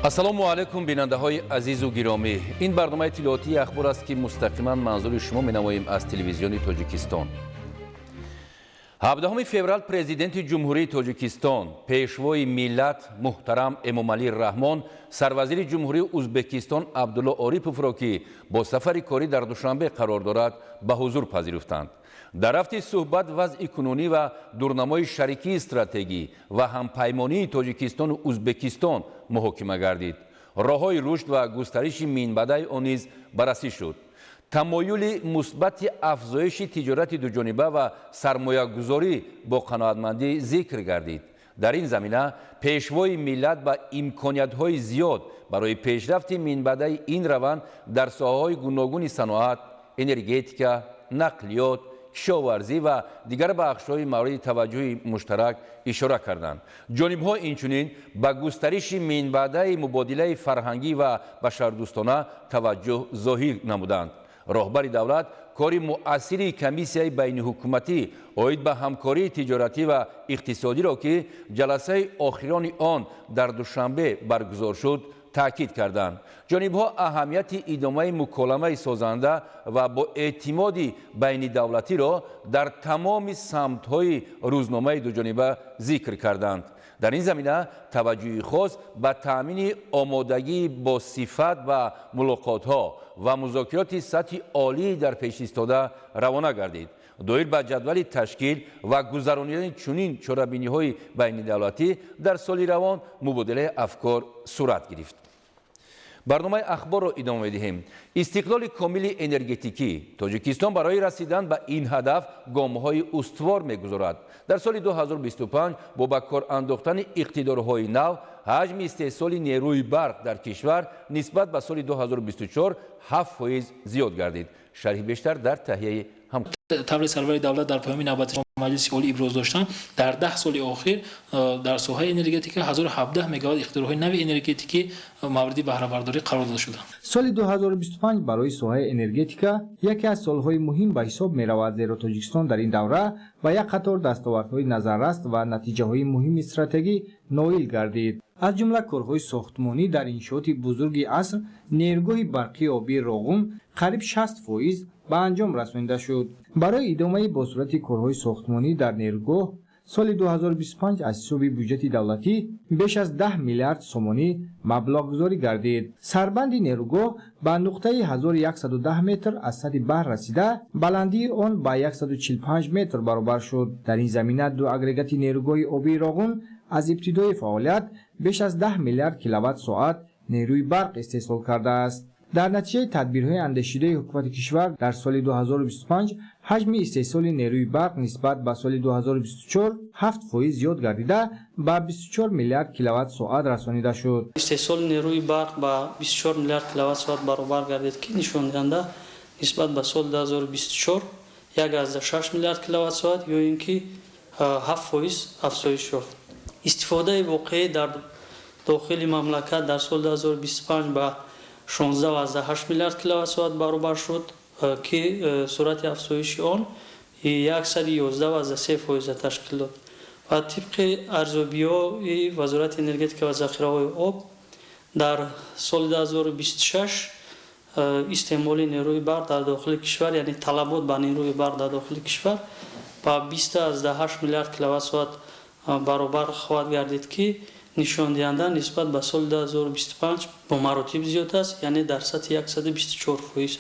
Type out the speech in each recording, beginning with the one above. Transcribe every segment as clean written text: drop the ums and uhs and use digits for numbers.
Ассалому алайкум, бинандаҳои азизу гиромӣ. Ин барномаи иттилоотии Ахбор аст, ки мустақиман манзури шумо менамоем аз Телевизиони Тоҷикистон. 17 феврал Президенти Ҷумҳурии Тоҷикистон, Пешвои миллат муҳтарам Эмомалӣ Раҳмон сарвазири Ҷумҳурии Узбекистон Абдулло Ориповро, ки бо сафари корӣ дар Душанбе қарор дорад, ба ҳузур пазируфтанд. Дар рафти суҳбат вазъи кунунӣ ва дурнамои шарикии стратегӣ ва ҳампаймонии Тоҷикистону Узбекистон муҳокима гардид. Роҳҳои рушд ва густариши минбаъдаи он низ баррасӣ шуд. Тамоюли мусбати афзоиши тиҷорати дуҷониба ва сармоягузорӣ бо қаноатмандӣ зикр гардид. Дар ин замина Пешвои миллат ба имкониятҳои зиёд барои пешрафти минбаъдаи ин раванд дар соҳаҳои гуногуни саноат, энергетика, нақлиёт, кишоварзӣ ва дигар бахшҳои мавриди таваҷҷӯҳи муштарак ишора карданд. Ҷонибҳо инчунин ба густариши минбаъдаи мубодилаи фарҳангӣ ва башардӯстона таваҷҷӯҳ зоҳир намуданд. Роҳбари давлат кори муассири комиссияи байниҳукуматӣ оид ба ҳамкории тиҷоратӣ ва иқтисодиро, ки ҷаласаи охирони он дар Душанбе баргузор шуд, таъкид карданд. Ҷонибҳо аҳамияти идомаи муколамаи созанда ва бо эътимоди байнидавлатиро дар тамоми самтҳои рӯзномаи дуҷониба зикр карданд. Дар ин замина таваҷҷӯҳи хос ба таъмини омодагии босифат ба мулоқотҳо ва музокироти сатҳи олии дар пеш истода равона гардид. Доир ба ҷадвали ташкил ва гузаронидани чунин чорабиниҳои байнидавлатӣ дар соли равон мубодилаи афкор сурат гирифт. Барномаи Ахборро идома медиҳем. Истиқлоли комили энергетикӣ. Тоҷикистон барои расидан ба ин ҳадаф гомҳои устувор мегузорад. Дар соли 2025 бо ба кор андохтани иқтидорҳои нав ҳаҷми истеҳсоли нерӯи барқ дар кишвар нисбат ба соли 2024 7% зиёд гардид. Шарҳи бештар дар таҳияи ҳамкор. Таври сарвари давлат дар паёми навбати Маҷлиси Олӣ иброз доштанд, дар 10 соли охир дар соҳаи энергетика 1017 мегаватт иқтидорҳои нави энергетикӣ мавриди баҳрабардорӣ қарор дода шуданд. Соли 2025 барои соҳаи энергетика яке аз солҳои муҳим ба ҳисоб меравад, зеро Тоҷикистон дар ин давра ба як қатор дастовардҳои назарраст ва натиҷаҳои муҳими стратегӣ ноил гардид. Аз ҷумла корҳои сохтмонӣ дар иншооти бузурги аср, нерӯгоҳи барқии обии Роғун, қариб 60% ба анҷом расонида шуд. Барои идомаи босуръати корҳои сохтмонӣ дар нерӯгоҳ соли 2025 аз ҳисоби буҷети давлатӣ беш аз 10 миллиард сомонӣ маблағгузорӣ гардид. Сарбанди нерӯгоҳ ба нуқтаи 1110 метр аз сатҳи баҳр расида, баландии он ба 145 метр баробар шуд. Дар ин замина ду агрегати нерӯгоҳи обии Роғун аз ибтидои фаъолият беш аз 10 миллиард киловатт соат нерӯи барқ истеҳсол кардааст. Дар натиҷаи тадбирҳои андешидаи ҳукумати кишвар дар соли 2025 ҳаҷми истеҳсоли нерӯи барқ нисбат ба соли 2024 7% зиёд гардида, ба 24 миллиард киловатт соат расонида шуд. Истеҳсоли нерӯи барқ ба 24 миллиард киловатт соат баробар гардид, ки нишондиҳанда нисбат ба соли 2024 1,6 миллиард киловатт соат ё ин ки 7% афзоиш ёфт. Истифодаи воқеӣ дар дохили мамлакат дар соли 2025 ба 16,8 миллиард киловатт соат баробар шуд, ки суръати афзоиши он 111,3% ташкил дод. Ва тибқи арзёбиҳои Вазорати энергетика ва захираҳои об дар соли 2026 истеъмоли нерӯи барқ дар дохили кишвар, яъне талабот ба нерӯи барқ дар дохили кишвар ба 20,8 миллиард киловатт соат баробар хоҳад гардид, ки нишондиҳанда нисбат ба соли 2025 бо маротиб зиёд аст, яъне дар сатҳи 124%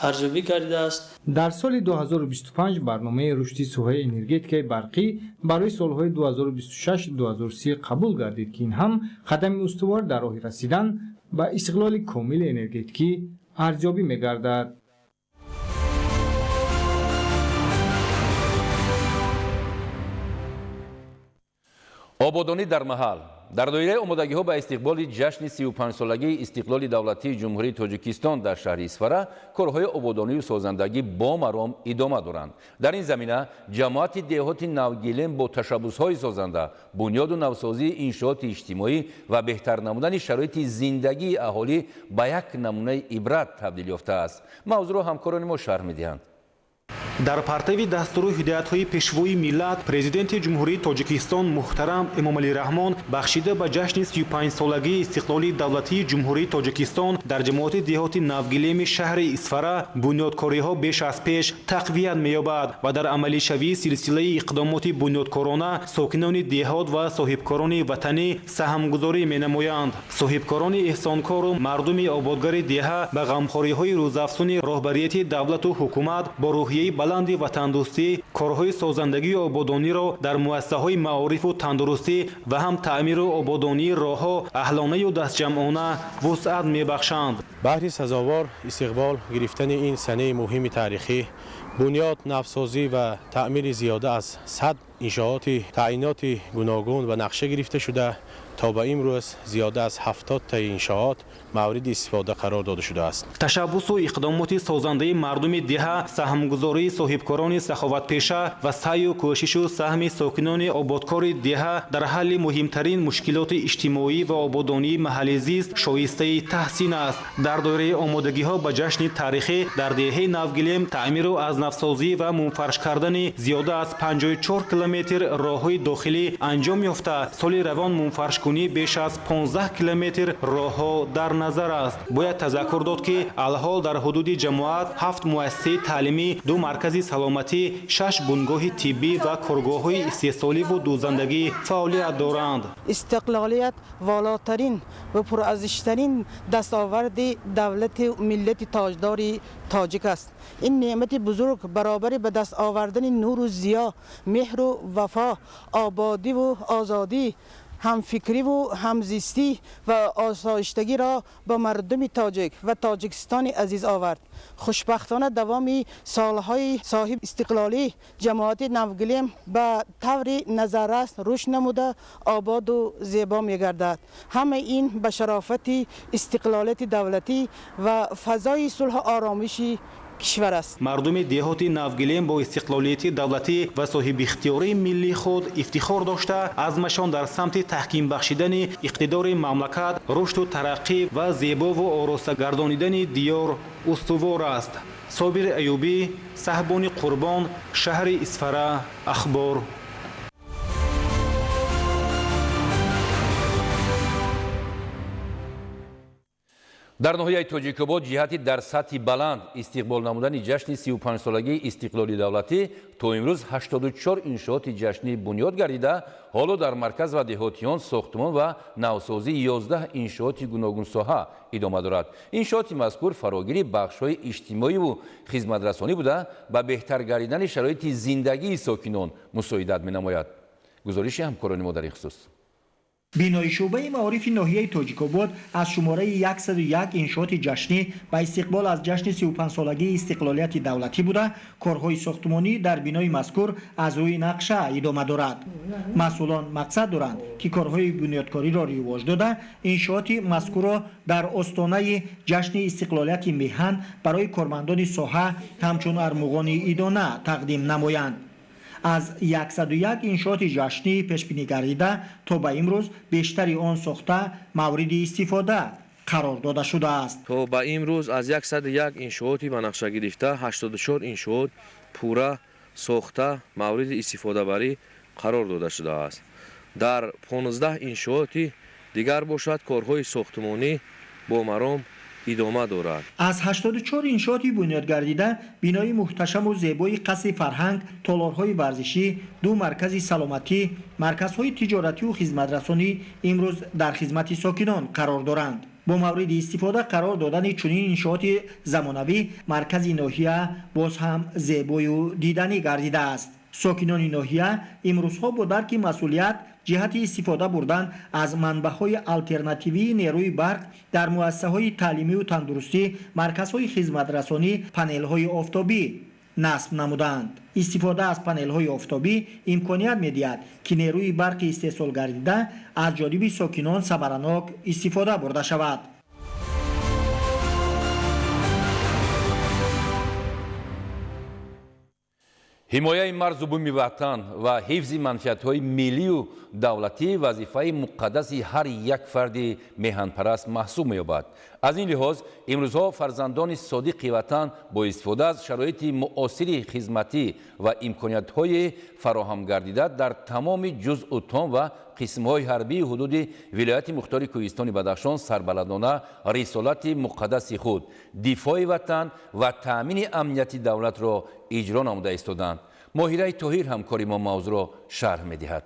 арзёбӣ гардидааст. Дар соли 2025 барномаи рушди соҳаи энергетикаи барқӣ барои солҳои 2026-2030 қабул гардид, ки ин ҳам қадами устувор дар роҳи расидан ба истиқлоли комили энергетикӣ арзёбӣ мегардад. Ободонӣ дар маҳал. Дар доираи омодагиҳо ба истиқболи ҷашни 35-солагии истиқлоли давлатии Ҷумҳурии Тоҷикистон дар шаҳри Исфара корҳои ободонию созандагӣ бо маром идома доранд. Дар ин замина ҷамоати деҳоти Навгилем бо ташаббусҳои созанда, бунёду навсозии иншооти иҷтимоӣ ва беҳтар намудани шароити зиндагии аҳолӣ ба як намунаи ибрат табдил ёфтааст. Мавзӯъро ҳамкорони мо шарҳ медиҳанд. Дар партави дастуру ҳидоятҳои Пешвои миллат, Президенти Ҷумҳурии Тоҷикистон муҳтарам Эмомалӣ Раҳмон бахшида ба ҷашни 35-солагии истиқлоли давлатии Ҷумҳурии Тоҷикистон дар ҷамоати деҳоти Навгилеми шаҳри Исфара бунёдкориҳо беш аз пеш тақвият меёбад ва дар амалишавии силсилаи иқдомоти бунёдкорона сокинони деҳот ва соҳибкорони ватанӣ саҳмгузорӣ менамоянд. Соҳибкорони эҳсонкору мардуми ободгари деҳа ба ғамхориҳои рӯзафзуни роҳбарияти давлату ҳукумат бо рӯҳияи баланди ватандӯстӣ корҳои созандагию ободониро дар муассисаҳои маорифу тандурустӣ ва ҳам таъмиру ободонии роҳҳо аҳлонаю дастҷамъона вусъат мебахшанд. Баҳри сазовор истиқбол гирифтани ин санаи муҳими таърихӣ, бунёд, навсозӣ ва таъмири зиёда аз 100 иншооти таъиноти гуногун ба нақша гирифта шуда, то ба имрӯз зиёда аз 70 таи иншоот мавриди истифода қарор дода шудааст. Ташаббусу иқдомоти созандаи мардуми деҳа, саҳмгузории соҳибкорони саховатпеша ва саъю кӯшишу саҳми сокинони ободкори деҳа дар ҳалли муҳимтарин мушкилоти иҷтимоӣ ва ободонии маҳалли зист шоистаи таҳсин аст. Дар доираи омодагиҳо ба ҷашни таърихӣ дар деҳаи Навгилем таъмиру аз навсозӣ ва мунфарш кардани зиёда аз 54 километр роҳҳои дохилӣ анҷом ёфта, соли равон мунфаршкунӣ беш аз 15 километр роҳҳо дар назар аст. Бояд тазаккур дод, ки алҳол дар ҳудуди ҷамоат 7 муассисаи таълимӣ, 2 маркази саломатӣ, 6 бунгоҳи тиббӣ ва коргоҳҳои истеҳсоливу дӯзандагӣ фаъолият доранд. Истиқлолият волотарин ва пурарзиштарин дастоварди давлати миллати тоҷдори тоҷик аст. Ин неъмати бузург баробари ба даст овардани нуру зиё, меҳру вафо, ободиву озодӣ, ҳамфикриву ҳамзистӣ ва осоиштагиро ба мардуми тоҷик ва Тоҷикистони азиз овард. Хушбахтона давоми солҳои соҳиб истиқлолӣ ҷамоати Навгилем ба таври назаррас рушд намуда, ободу зебо мегардад. Ҳамаи ин ба шарофати истиқлолияти давлатӣ ва фазои сулҳу оромиши кишвар аст. Мардуми деҳоти Навгилем бо истиқлолияти давлатӣ ва соҳибихтиёрии миллии худ ифтихор дошта, азмашон дар самти таҳким бахшидани иқтидори мамлакат, рушду тараққӣ ва зебову ороста гардонидани диёр устувор аст. Собир Аюбӣ, Саҳбони Қурбон, шаҳри Исфара, Ахбор. Дар ноҳияи Тоҷикобод ҷиҳати дар сатҳи баланд истиқбол намудани ҷашни 35-солагии истиқлоли давлатӣ то имрӯз 84 иншооти ҷашнӣ бунёд гардида, ҳоло дар марказ ва деҳотиён сохтмон ва навсозии 11 иншооти гуногунсоҳа идома дорад. Иншооти мазкур фарогири бахшҳои иҷтимоиву хизматрасонӣ буда, ба беҳтар гардидани шароити зиндагии сокинон мусоидат менамояд. Гузориши ҳамкорони мо дар ин хусус. Бинои шӯъбаи маорифи ноҳияи Тоҷикобод аз шумораи 101 иншооти ҷашнӣ ба истиқбол аз ҷашни 35-солагии истиқлолияти давлатӣ буда, корҳои сохтмонӣ дар бинои мазкур аз рӯи нақша идома дорад. Масъулон мақсад доранд, ки корҳои бунёдкориро ривоҷ дода, иншооти мазкурро дар остонаи ҷашни истиқлолияти меҳан барои кормандони соҳа ҳамчун армуғони идона тақдим намоянд. Аз 101 иншооти ҷашнӣ пешбинӣ гардида, то ба имрӯз бештари он сохта мавриди истифода қарор дода шудааст. То ба имрӯз аз 101 иншооти ба нақша гирифта 84 иншоот пурра сохта мавриди истифодабарӣ қарор дода шудааст. Дар 15 иншооти дигар бошад корҳои сохтмонӣ бо маром идома дорад. Аз 84 иншооти бунёд гардида, бинои муҳташаму зебои қасри фарҳанг, толорҳои варзишӣ, 2 маркази саломатӣ, марказҳои тиҷоративу хизматрасонӣ имрӯз дар хизмати сокинон қарор доранд. Бо мавриди истифода қарор додани чунин иншооти замонавӣ маркази ноҳия боз ҳам зебою диданӣ гардидааст. Сокинони ноҳия имрӯзҳо бо дарки масъулият ҷиҳати истифода бурдан аз манбаъҳои алтернативии нерӯи барқ дар муассисаҳои таълимию тандурустӣ, марказҳои хизматрасонӣ панелҳои офтобӣ насб намуданд. Истифода аз панелҳои офтобӣ имконият медиҳад, ки нерӯи барқи истеҳсол гардида аз ҷониби сокинон самаранок истифода бурда шавад. Ҳимояи марзу буми ватан ва ҳифзи манфиатҳои миллию давлатӣ вазифаи муқаддаси ҳар як фарди меҳанпараст маҳсуб меёбад. Аз ин лиҳоз имрӯзҳо фарзандони содиқи ватан бо истифода аз шароити муосири хизматӣ ва имкониятҳои фароҳамгардида дар тамоми ҷузъу том ва қисмҳои ҳарбии ҳудуди вилояти мухтори Кӯҳистони Бадахшон сарбаландона рисолати муқаддаси худ, дифои ватан ва таъмини амнияти давлатро иҷро намуда истоданд. Моҳираи Тоҳир ҳамкори мо мавзӯъро шарҳ медиҳад.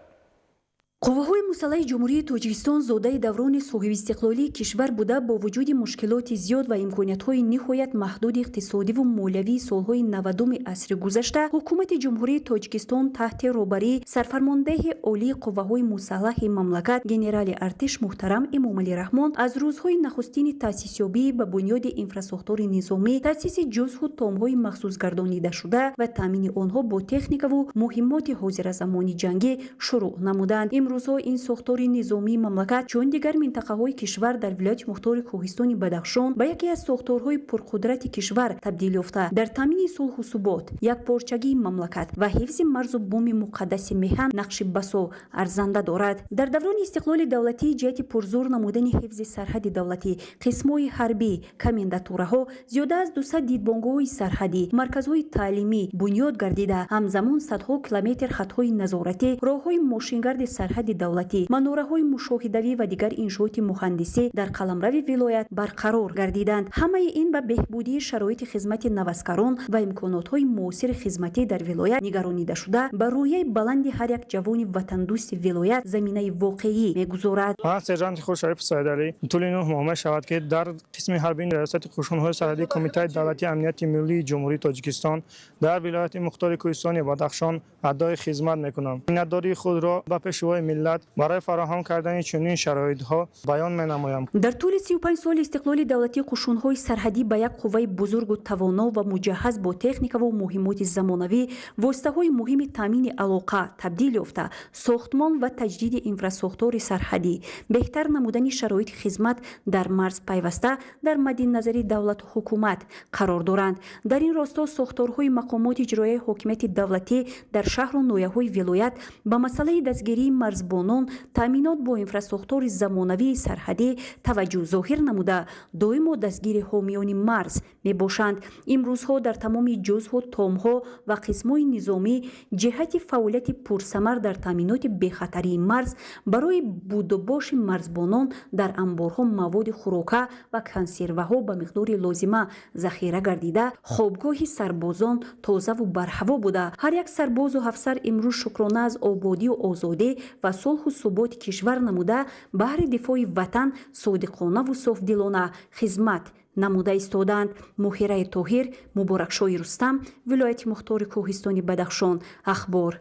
Қувваҳои мусаллаҳи Ҷумҳурии Тоҷикистон зодаи даврони соҳибистиқлолии кишвар буда, бо вуҷуди мушкилоти зиёд ва имкониятҳои ниҳоят маҳдуди иқтисодиву молиявии солҳои 90-уми асри гузашта, ҳукумати Ҷумҳурии Тоҷикистон таҳти роҳбарии сарфармондеҳи олии қувваҳои мусаллаҳи мамлакат генерали артиш муҳтарам Эмомалӣ Раҳмон аз рӯзҳои нахустини таъсисёбӣ ба бунёди инфрасохтори низомӣ, таъсиси ҷузъу томҳои махсусгардонидашуда ва таъмини онҳо бо техникаву муҳиммоти ҳозиразамони ҷангӣ шурӯъ намуданд. Имрӯзҳо ин сохтори низомии мамлакат чун дигар минтақаҳои кишвар дар вилояти мухтори Кӯҳистони Бадахшон ба яке аз сохторҳои пурқудрати кишвар табдил ёфта, дар таъмини сулҳу субот, якпорчагии мамлакат ва ҳифзи марзу буми муқаддаси меҳан нақши басо арзанда дорад. Дар даврони истиқлоли давлатӣ ҷиҳати пурзур намудани ҳифзи сарҳади давлатӣ, қисмҳои ҳарбӣ, комендатураҳо, зиёда аз 200 дидбонгоҳҳои сарҳадӣ, марказҳои таълимӣ бунёд гардида, ҳамзамон садҳо километр хатҳои назоратӣ, роҳҳои мошингарди сарҳади давлатӣ, манораҳои мушоҳидавӣ ва дигар иншооти муҳандисӣ дар қаламрави вилоят барқарор гардиданд. Ҳамаи ин ба беҳбудии шароити хизмати наваскарон ва имконотҳои муосири хизматӣ дар вилоят нигаронида шуда, ба рӯҳияи баланди ҳар як ҷавони ватандӯсти вилоят заминаи воқеӣ мегузорад. Ман сержанти Хуршариф Саидалӣ тӯли 9 моҳ мешавад, ки дар қисми ҳарбии раёсати қӯшунҳои сарҳадии Кумитаи давлатии амнияти миллии Ҷумҳурии Тоҷикистон дар вилояти мухтори Кӯҳистони Бадахшон адои хизмат мекунам. Миннатдории худро ба пешвои миллат барои фароҳам кардани чунин шароитҳо баён менамоям. Дар тӯли 35 соли истиқлоли давлатӣ қӯшунҳои сарҳадӣ ба як қувваи бузургу тавоно ва муҷаҳҳаз бо техникаву муҳиммоти замонавӣ, воситаҳои муҳими таъмини алоқа табдил ёфта, сохтмон ва таҷдиди инфрасохтори сарҳадӣ, беҳтар намудани шароити хизмат дар марз пайваста дар мадди назари давлату ҳукумат қарор доранд. Дар ин росто сохторҳои мақомоти иҷроияи ҳокимияти давлатӣ дар шаҳру ноҳияҳои вилоят ба масъалаи дастгирии марзбонон, таъминот бо инфрасохтори замонавии сарҳадӣ таваҷҷӯҳ зоҳир намуда, доимо дастгири ҳомиёни марз мебошанд. Имрӯзҳо дар тамоми ҷузъу томҳо ва қисмҳои низомӣ ҷиҳати фаъолияти пурсамар дар таъминоти бехатарии марз барои будубоши марзбонон дар анборҳо маводи хӯрока ва консерваҳо ба миқдори лозима захира гардида, хобгоҳи сарбозон тозаву барҳаво буда, ҳар як сарбозу ҳафсар имрӯз шукрона аз ободию озодӣ ва сулҳу суботи кишвар намуда, баҳри дифои ватан содиқонаву софдилона хизмат намуда истодаанд. Моҳираи Тоҳир, Муборакшоҳи Рустам, вилояти мухтори Кӯҳистони Бадахшон, Ахбор.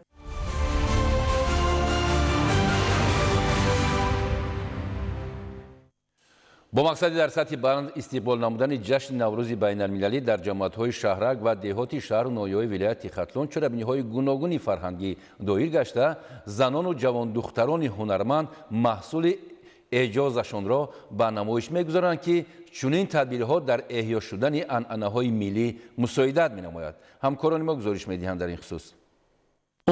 Бо мақсади дар сатҳи баланд истиқбол намудани ҷашни Наврӯзи байналмилалӣ дар ҷамоатҳои шаҳрак ва деҳоти шаҳру ноҳияҳои вилояти Хатлон чорабиниҳои гуногуни фарҳангӣ доир гашта, занону ҷавондухтарони ҳунарманд маҳсули эҷозашонро ба намоиш мегузоранд, ки чунин тадбирҳо дар эҳё шудани анъанаҳои миллӣ мусоидат менамояд. Ҳамкорони мо гузориш медиҳанд дар ин хусус.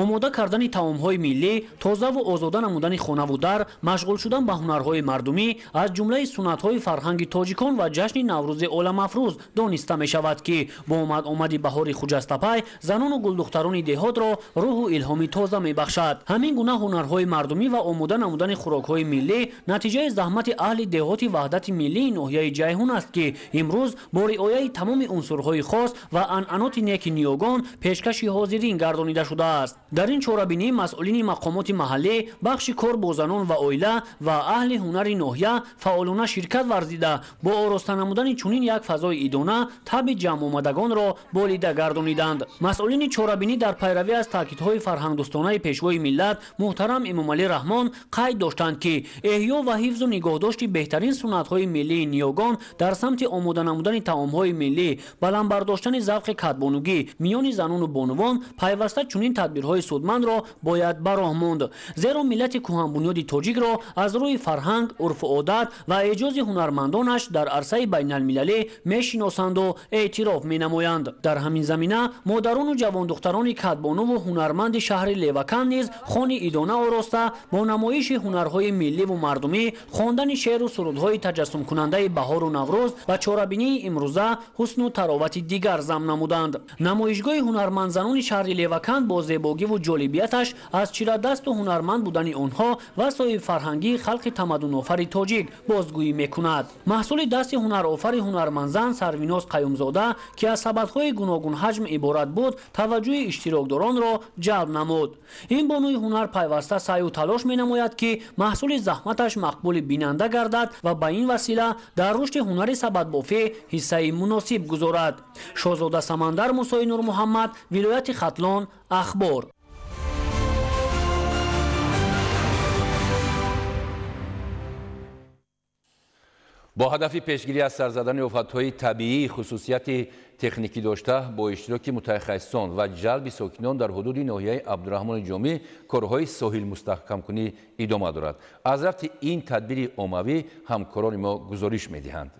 Омода кардани таомҳои миллӣ, тозаву озода намудани хонаву дар, машғул шудан ба ҳунарҳои мардумӣ аз ҷумлаи суннатҳои фарҳанги тоҷикон ва ҷашни Наврӯзи оламафрӯз дониста мешавад, ки бо омад-омади баҳори хуҷастапай занону гулдухтарони деҳотро рӯҳу илҳоми тоза мебахшад. Ҳамин гуна ҳунарҳои мардумӣ ва омода намудани хӯрокҳои миллӣ натиҷаи заҳмати аҳли деҳоти ваҳдати миллии ноҳияи Ҷайҳун аст, ки имрӯз бо риояи тамоми унсурҳои хос ва анъаноти неки ниёгон пешкаши ҳозирин гардонида шудааст. Дар ин чорабинӣ масъулини мақомоти маҳаллӣ, бахши кор бо занон ва оила ва аҳли ҳунари ноҳия фаъолона ширкат варзида, бо ороста намудани чунин як фазои идона табъи ҷамъомадагонро болида гардониданд. Масъулини чорабинӣ дар пайравӣ аз таъкидҳои фарҳангдӯстонаи пешвои миллат муҳтарам Эмомалӣ Раҳмон қайд доштанд, ки эҳё ва ҳифзу нигоҳдошти беҳтарин суннатҳои миллии ниёгон дар самти омода намудани таомҳои миллӣ, баланд бардоштани завқи кадбонугӣ миёни занону бонувон пайваста чунин тадбирҳои судмандро бояд ба роҳ монд, зеро миллати кӯҳанбунёди тоҷикро аз рӯи фарҳанг, урфу одат ва эъҷози ҳунармандонаш дар арсаи байналмилалӣ мешиносанду эътироф менамоянд. Дар ҳамин замина модарону ҷавондухтарони кадбонуву ҳунарманди шаҳри Леваканд низ хони идона ороста бо намоиши ҳунарҳои милливу мардумӣ, хондани шеъру сурудҳои таҷассумкунандаи баҳору Наврӯз ва чорабинии имрӯза ҳусну таровати дигар зам намуданд. Намоишгоҳи ҳунармандзанони шаҳри Леваканд бо зебогиву ҷолибияташ аз чирадасту ҳунарманд будани онҳо ва соҳибфарҳангии халқи тамаддунофари тоҷик бозгӯӣ мекунад. Маҳсули дасти ҳунарофари ҳунармандзан Сарвиноз Қаюмзода, ки аз сабадҳои гуногунҳаҷм иборат буд, таваҷҷӯҳи иштирокдоронро ҷалб намуд. Ин бонуи ҳунар пайваста саъю талош менамояд, ки маҳсули заҳматаш мақбули бинанда гардад ва ба ин васила дар рушди ҳунари сабадбофӣ ҳиссаи муносиб гузорад. Шоҳзода Самандар, Мусои Нурмуҳаммад, вилояти Хатлон, Ахбор. Бо ҳадафи пешгирӣ аз сарзадани офатҳои табиӣ хусусияти техникӣ дошта бо иштироки мутахассисон ва ҷалби сокинон дар ҳудуди ноҳияи Абдураҳмони Ҷомӣ корҳои соҳилмустаҳкамкунӣ идома дорад. Аз рафти ин тадбири оммавӣ ҳамкорони мо гузориш медиҳанд.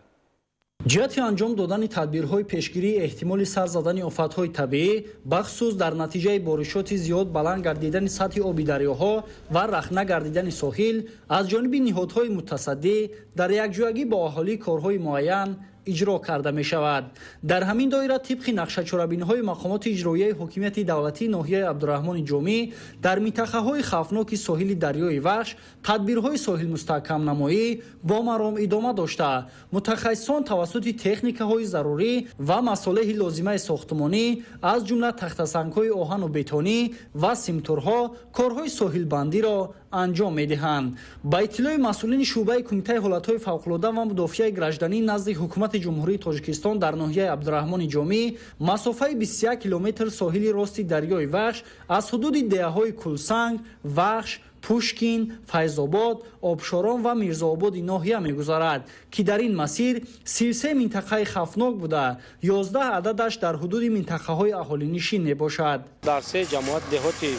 Ҷиҳати анҷом додани тадбирҳои пешгирии эҳтимоли сар задани офатҳои табиӣ, бахусус дар натиҷаи боришоти зиёд, баланд гардидани сатҳи оби дарёҳо ва рахна гардидани соҳил, аз ҷониби ниҳодҳои мутасаддӣ дар якҷоягӣ бо аҳолӣ корҳои муайян иҷро карда мешавад. Дар ҳамин доира тибқи нақшачорабиниҳои мақомоти иҷроияи ҳокимияти давлатии ноҳияи Абдураҳмони Ҷомӣ дар минтақаҳои хавфноки соҳили дарёи Вахш тадбирҳои соҳилмустаҳкамнамоӣ бо маром идома дошта, мутахассисон тавассути техникаҳои зарурӣ ва масолеҳи лозимаи сохтмонӣ, аз ҷумла тахтасангҳои оҳану бетонӣ ва симтурҳо корҳои соҳилбандиро анҷом медиҳанд. Ба иттилои масъулини шӯъбаи Кумитаи ҳолатҳои фавқулода ва мудофиаи гражданӣ назди ҳукумати Ҷумҳурии Тоҷикистон дар ноҳияи Абдураҳмони Ҷомӣ масофаи 21 километр соҳили рости дарёи Вахш аз ҳудуди деҳаҳои Кулсанг, Вахш, Пушкин, Файзобод, Обшорон ва Мирзоободи ноҳия мегузарад, ки дар ин масир 33 минтақаи хавфнок буда, 11 ададаш дар ҳудуди минтақаҳои аҳолинишин мебошад. Дар се ҷамоат деҳоти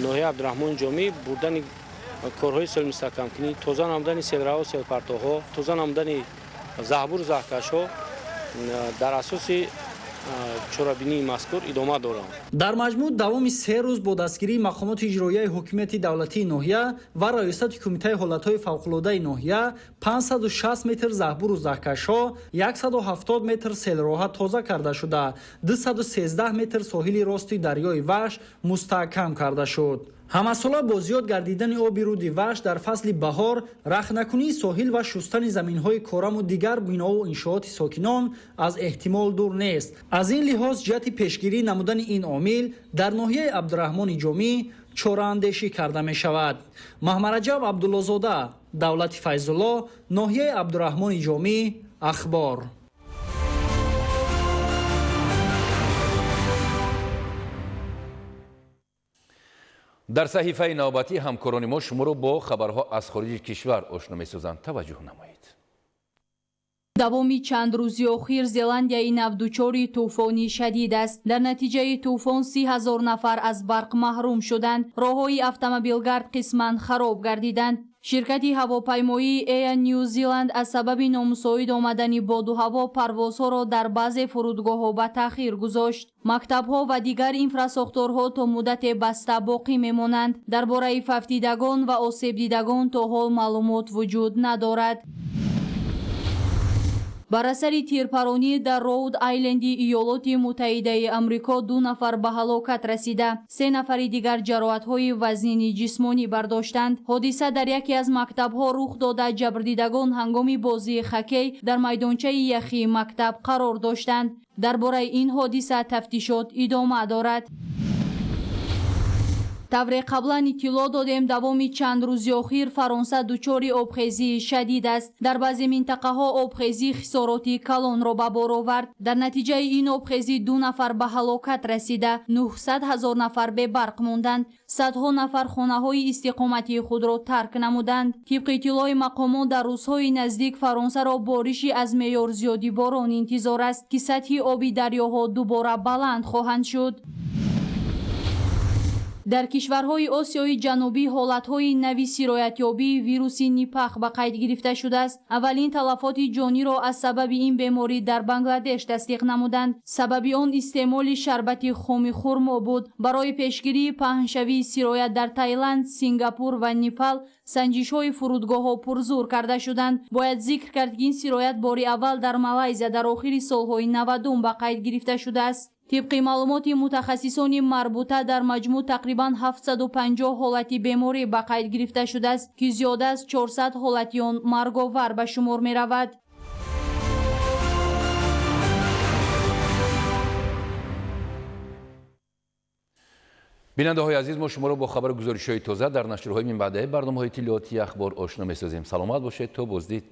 ноҳияи Абдураҳмони Ҷомӣ бурдани корҳои соҳилмустаҳкамкунӣ, тоза намудани селраҳо, селпартоҳо, тоза намудани заҳбуру заҳкашҳо дар асоси чорабинии мазкур идома доранд. Дар маҷмӯъ давоми 3 рӯз бо дастгирии мақомоти иҷроияи ҳокимияти давлатии ноҳия ва раёсати Кумитаи ҳолатҳои фавқулодаи ноҳия 560 метр заҳбуру заҳкашҳо, 170 метр селроҳа тоза карда шуда, 213 метр соҳили рости дарёи Вахш мустаҳкам карда шуд. Ҳамасола бо зиёд гардидани оби руди Вахш дар фасли баҳор, рахнакунии соҳил ва шустани заминҳои кораму дигар биноу иншооти сокинон аз эҳтимол дур нест. Аз ин лиҳоз ҷиҳати пешгирӣ намудани ин омил дар ноҳияи Абдураҳмони Ҷомӣ чораандешӣ карда мешавад. Маҳмараҷаб Абдуллозода, Давлати Файзулло, ноҳияи Абдураҳмони Ҷомӣ, Ахбор. Дар саҳифаи навбатӣ ҳамкорони мо шуморо бо хабарҳо аз хориҷи кишвар ошно месозанд. Таваҷҷӯҳ намоед. Давоми чанд рӯзи охир Зеландияи нав дучори тӯфони шадид аст. Дар натиҷаи тӯфон 30 000 нафар аз барқ маҳрум шуданд. Роҳҳои автомобилгард қисман хароб гардиданд. Ширкати ҳавопаймоии Air New Zealand аз сабаби номусоид омадани боду ҳаво парвозҳоро дар баъзе фурудгоҳҳо ба таъхир гузошт. Мактабҳо ва дигар инфрасохторҳо то муддате баста боқӣ мемонанд. Дар бораи фавтидагон ва осебдидагон то ҳол маълумот вуҷуд надорад. Бар асари тирпаронӣ дар Роуд Айленди Иёлоти Муттаҳидаи Амрико 2 нафар ба ҳалокат расида, 3 нафари дигар ҷароҳатҳои вазнини ҷисмонӣ бардоштанд. Ҳодиса дар яке аз мактабҳо рух дода, ҷабрдидагон ҳангоми бозии хоккей дар майдончаи яхии мактаб қарор доштанд. Дар бораи ин ҳодиса тафтишот идома дорад. Тавре қаблан иттилоъ додем, давоми чанд рӯзи охир Фаронса дучори обхезии шадид аст. Дар баъзе минтақаҳо обхезӣ хисороти калонро ба бор овард. Дар натиҷаи ин обхезӣ 2 нафар ба ҳалокат расида, 900 000 нафар бебарқ монданд. Садҳо нафар хонаҳои истиқоматии худро тарк намуданд. Тибқи иттилои мақомот, дар рӯзҳои наздик Фаронсаро бориши аз меъёр зиёди борон интизор аст, ки сатҳи оби дарёҳо дубора баланд хоҳанд шуд. Дар кишварҳои Осиёи Ҷанубӣ ҳолатҳои нави сироятёбии вируси Нипах ба қайд гирифта шудааст. Аввалин талафоти ҷониро аз сабаби ин беморӣ дар Бангладеш тасдиқ намуданд. Сабаби он истеъмоли шарбати хоми хурмо буд. Барои пешгирии паҳншавии сироят дар Таиланд, Сингапур ва Непал санҷишҳои фурудгоҳҳо пурзур карда шуданд. Бояд зикр кард, ки ин сироят бори аввал дар Малайзия дар охири солҳои 90 ба қайд гирифта шудааст. Тибқи маълумоти мутахассисони марбута, дар маҷмӯъ тақрибан 750 ҳолати беморӣ ба қайд гирифта шудааст, ки зиёда аз 400 ҳолати он марговар ба шумор меравад. Бинандаҳои азиз, мо шуморо бо хабару гузоришҳои тоза дар нашрҳои минбаъдаи барномаҳои иттилоотии Ахбор ошно месозем. Саломат бошед, то боздид.